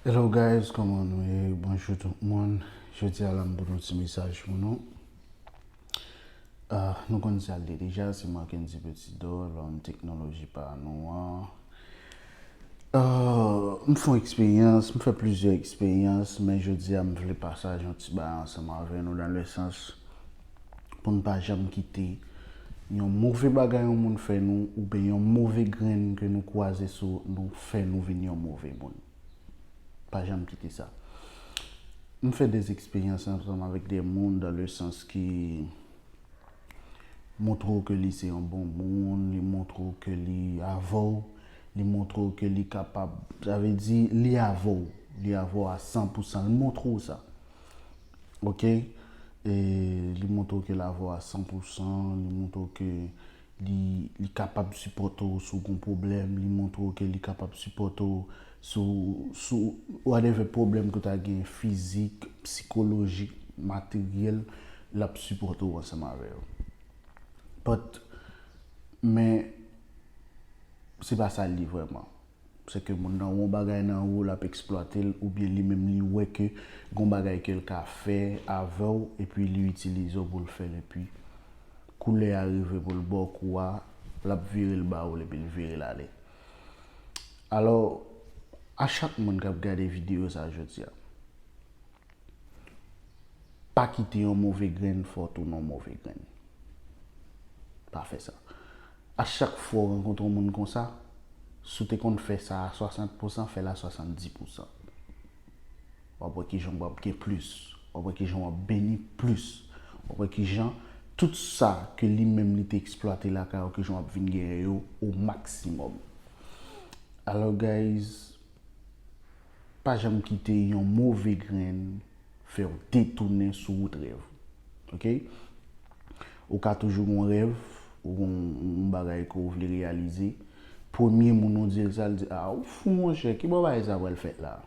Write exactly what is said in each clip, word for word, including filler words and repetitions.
Hello guys, kòman nou ye? Bonjou tout moun. Jodi a la m pote yon ti mesaj pou nou. Ah, nou konn sa l ye deja, se Marckendy Petit Dor, lòm teknoloji pa nou an. Ah, m fè yon eksperyans, m fè plizyè eksperyans, men jodi a m vle pataje yon ti bagay ansanm avè nou, dans le sens pou n pa janm kite yon move bagay yon moun fè nou, oubyen yon move grenn ke nou kwaze sou nou fè nou vin yon move moun. Pa janm kite sa. M fè de eksperyans ansanm avèk de moun, dans le sens ki montre w ke li se yon bon moun, li montre w ke li avè w, li montre w ke li kapab, sa vle di, li avè w, li avè w a san pou san, li montre w sa. Ok? E li montre w ke l avè w a san pou san, li montre w ke li, li kapab sipòte w si w gen pwoblèm, li montre w ke li kapab sipòte w sou, sou whatever pwoblèm ke w ta gen, fizik, sikolojik, materyèl, l ap sipòte w ansanm avè yo. But, men, se pa sa l ye vrèman. Se ke moun nan wè yon bagay nan ou, l ap eksplwate l, oubyen li menm li wè ke gon bagay ke l ka fè avè w, epi li itilize w pou l fè l, epi kou lè a rive pou l ba w kou a, l ap vire l ba ou l, epi l vire l ale. Alò, a chak moun k ap gade videyo sa jodi a, pa kite yon move grenn fè w tounen yon move grenn. Pa fè sa. A chak fwa w rankontre yon moun konsa, si w te konn fè sa a swasant pou san, fè l a swasanndis pou san. W ap wè kijan w ap gen plis. W ap wè kijan w ap beni plis. W ap wè kijan tout sa ke li menm li te eksplwate lakay ou, kijan w ap vin genyen yo o maksimòm. Alò, guys, pa janm kite yon move grenn fè w detounen sou wout rèv. Ok? Ou ka toujou gen yon rèv, ou gen yon bagay ke w vle reyalize. Premye moun ou di l sa, l di, "A, ou fou, monchè, ki bò bagay sa pral fèt la?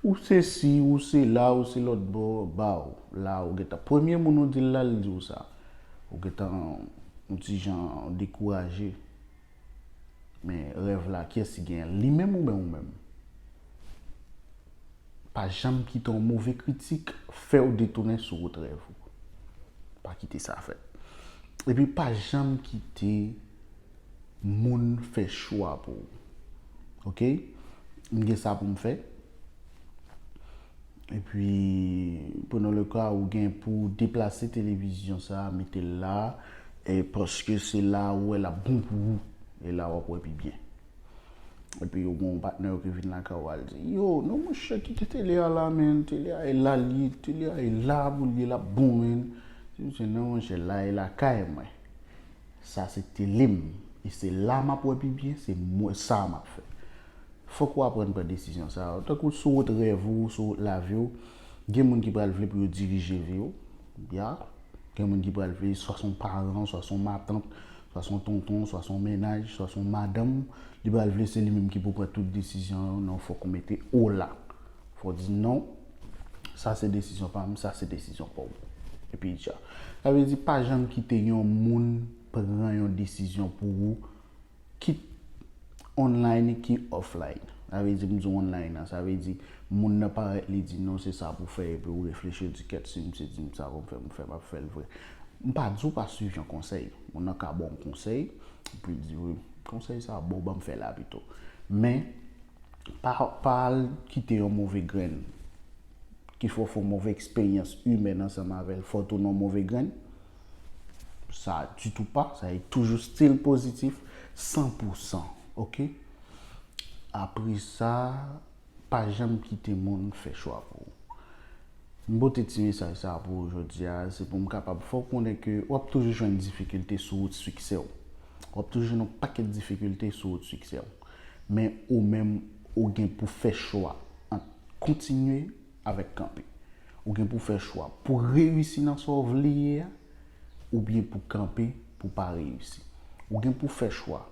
Ou se si, ou se la, ou se lòt bò, ba w, la, ou gentan." Premye moun ou di l la, l di w sa. Ou gentan yon ti jan dekouraje. Men rèv la, kiyès ki genyen l? Li menm oubyen ou menm? Pa janm kite yon move kritik fè w detounen sou wout rèv ou. Pa kite sa fèt. Epi pa janm kite moun fè chwa pou ou. Ok? M gen sa pou m fè. Epi, prenons le cas, ou gen pou deplase televizyon sa, mete l la, e paske se la ou wè l ap bon pou ou, e la w ap wè pi byen. Epi, ou gen yon patnè ki vin lakay ou, al di, "Yo, non, monchè, kite tele a la, men, tele a e la l ye, tele a e la pou l ye, l ap bon, men." Di, "Non, monchè, la e lakay mwen. Sa se tele m, e se la m ap wè pi byen, se mwen, sa m ap fè." Fòk ou aprann pran desizyon sa yo. Tankou sou wout rèv ou, sou wout lavi w, gen moun ki pral vle pou yo dirije vi w. Ya. Gen moun ki pral vle, swa se yon paran, swa se yon matant, swa se yon tonton, swa se yon mennaj, swa se yon madanm. Li pral vle se li menm ki pou pran tout desizyon yo. Non, fòk ou mete o la. Fò w di, "Non, sa se desizyon pa m, sa se desizyon pa w." Epi dja. Sa vle di, pa janm kite yon moun pran yon desizyon pou ou, kit online ki offline. Sa vle di, m di w online an, sa vle di, moun nan parèt, li di, "Non, se sa pou fè," epi ou reflechi, ou di, "Kèt, si misye di m sa pou m fè, m fè, m ap fè l vre." M pa di w pa swiv yon konsèy. Moun nan ka ba w yon konsèy, epi l di, "Wi, konsèy sa bon, ban m fè la pito." Men, pa, pa al kite yon move grenn ki fè w fè yon move eksperyans imèn ansanm avè l, fè w tounen yon move grenn. Sa ditou pa, sa e toujou still pozitif, san pou san, ok? Apre sa, pa janm kite moun fè chwa pou ou. M pote ti mesaj sa pou ou jodi a, se pou m kapab fè w konnen ke w ap toujou jwenn difikilte sou wout siksè w. W ap toujou jwenn yon pakèt difikilte sou wout siksè w. Men ou menm, ou gen pou fè chwa ant kontinye avèk kanpe. Ou gen pou fè chwa pou reyisi nan sa w vle ye a, oubyen pou kanpe, pou pa reyisi. Ou gen pou fè chwa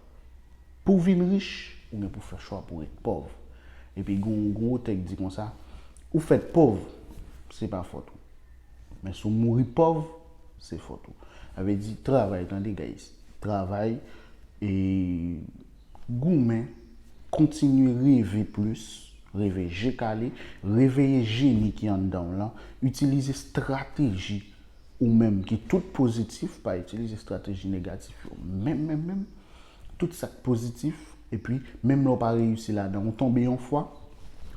pou vin rich, ou gen pou fè chwa pou ret pòv. Epi gen yon, gen yon otè ki di konsa, ou fèt pòv, se pa fòt ou. Men si w mouri pòv, se fòt ou. Sa vle di travay, tande, guys. Travay, e goumen, kontinye reve plis, Reve je kale, reveye jeni ki anndan w lan, itilize estrateji ou menm ki tout pozitif, pa itilize estrateji negatif yo menm, menm, menm. Tout sa k pozitif, epi menm lè w pa reyisi ladan, ou tonbe yon fwa,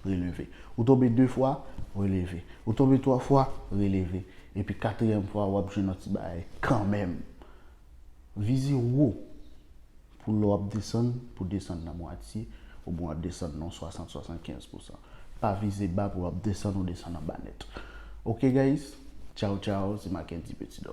releve. Ou tonbe de fwa, releve. Ou tonbe twa fwa, releve. Epi katriyèm fwa, w ap jwenn yon ti bagay kanmenm. Vize wo pou lè w ap desann, pou desann nan mwatye, oubyen w ap desann nan swasant, swasannkenz pousan. Pa vize ba pou w ap desann, ou desann anba nèt. Ok, guys? Tchaw, tchaw, se Mackendy Petit Dò.